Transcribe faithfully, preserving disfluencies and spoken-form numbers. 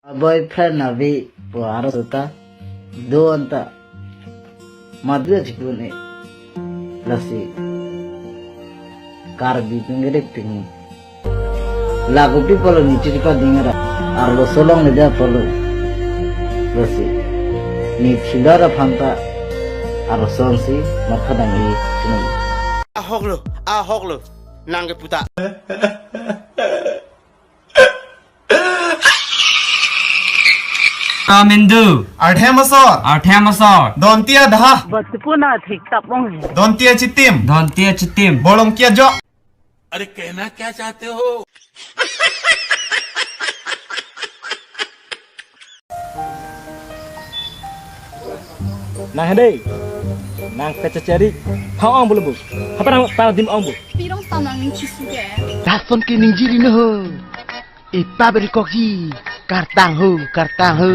Boyfriend ave pu arloso ta do anta. Madura chikun e. Lasi Karbi pingirip pingni. Lagupi polo ni chiripa dingra. Arloso longle da polo. Lasi ni thilor aphan ta arloso ansi matha dam-i chinum. Ahok lo, ahok lo, nang ke puta. Amindu. Arthem asor. Arthem asor. Donti adha. Batipuna thik tapong he. Donti achitim. Donti achitim. Bolongki ajok. अरे कहना क्या चाहते हो? Nang hende, nang kachachari, ha ong bulu bu, ha parang parang dim ong bu. Pirong tam nangning chisu ke. Dason ke ningjiri no ho. Epa beri kokji, kartang ho, kartang ho.